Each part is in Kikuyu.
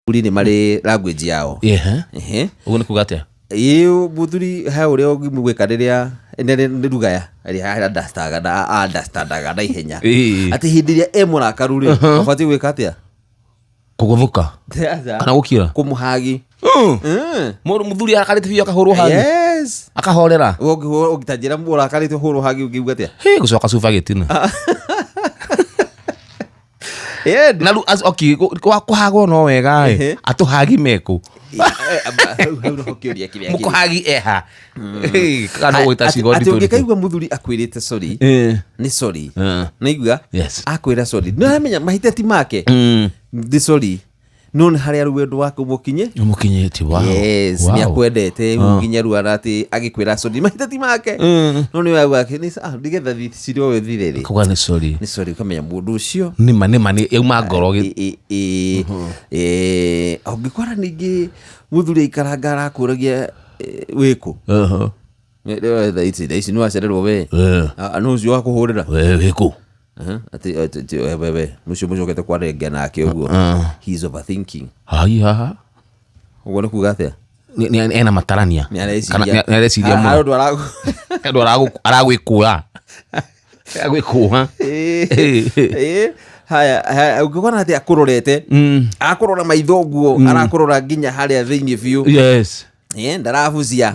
Athuri nĩ marĩ language yao. Ehe. Ũguo nĩ kuga atĩa? Ĩĩ, mũthuri he ũrĩa ũngĩmwĩka rĩrĩa nĩ rugaya ĩrĩa understandaga na ihenya. Atĩ hĩndĩ ĩrĩa e mũrakaru rĩ, ũbatiĩ gwĩka atĩa? Kũgũthũka kana gũkira? Kũmũhagi. Mũndũ mũthuri arakarĩte biũ akahũrwo hagi? Yes. Akahorera? Ũngĩtanjĩra ũrakarĩte ũhũrwo hagi ũngĩuga atĩa? Hĩ, gũcoka cuba gĩtina. Yeah, Na rĩu okay, kũhagwo no wega ĩ. Atũhagi mekũ? Hau hau noho kĩũria kĩrĩa kĩrĩ. Mũkũhagi eha? Kana ũgwĩta ciugo Atĩ nditũ nditũ. ũngĩkaigua mũthuri akwĩrĩte sorry, nĩ sorry. Nĩigua? Yes. Akwĩra sorry, nĩ aramenya mahĩtia ti make. Nĩ sorry, no nĩ harĩa rĩu wendo wake ũmũkinye. Ũmũkinyĩtie, wow. Yes, nĩ akwendete rĩu nginya rĩu atĩ agĩkwĩra sorry, mahĩtia ti make. No nĩ wauga nĩ nĩgetha thicirwo wĩthire rĩ. Kuga nĩ sorry. Nĩ sorry, ũkamenya mũndũ ũcio Nĩma nĩma nĩ yauma ngoro. Ũngĩkora ningĩ mũthuri aikaranga arakũragia wĩkũ? Thaa ici thaa ici nĩ wacererwo we. Ah, nũ ũcio wakũhũrĩra? We wĩkũ? Aha, atĩ we we we mũcio mũcokete kwarengia nake ũguo. He is overthinking. Hai haha. Ũguo nĩ kuga atĩa? Ena matarania. Nĩ areciria. Kana nĩ areciria Ha- mũno. harĩ ũndũ Andũ aragwĩkũa. Aragwĩkũa. Ĩĩ, haya haya, ũngĩkora atĩ akũrorete, akũrora maitho ũguo, arakũrora nginya harĩa thĩinĩ biũ. Yes. Ĩĩ, ndarabucia.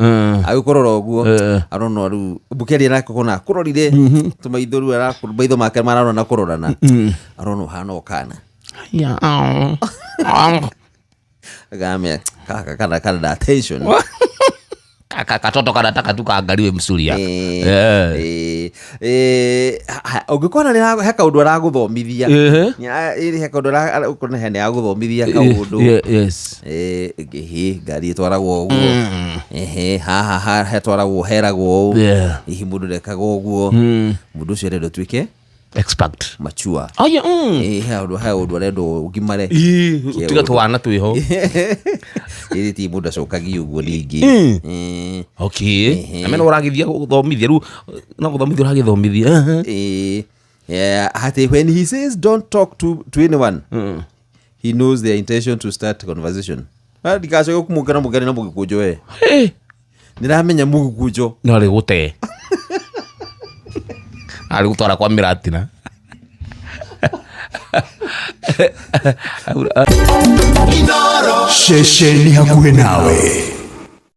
Agĩkũrora ũguo. Arona rĩu mũkĩaria nake kona akũrorire tũmaitho rĩu maitho make mararora na kũrorana, arona ũhana o kana. Ya. Akamenya kaka kana kana na attention. Katoto kanataka tu kaangaliwe msuria. Ũngĩkora he kaũndũ aragũthomithia. He kaũndũ ũkona he nĩ agũthomithia kaũndũ. Yes. Hĩ, ngari ĩtwaragwo ũguo. Ehe, haha hetwaragwo heragwo ũũ. Hihi mũndũ ndekaga ũguo. Mũndũ ũcio arenda ũtuĩke Expert. Mature. Oh, yeah. He ũndũ arenda ũgimare. Tiga twana twĩho. Ĩrĩ ti mũndũ acokagia ũguo ningĩ. Okay. Amena ũragĩthiĩ gũthomithia rĩu no gũthomithia ũragĩthomithia. Yeah, atĩ when he says don't talk to anyone, he knows their intention to start conversation. Ndikacoke kũmũkena mũkene na mũgĩkũnjo we. Nĩramenya mũgĩkũnjo. No rĩ gũte. Arĩ gũtwara kwa mĩratina. Ceceni hakuhĩ nawe.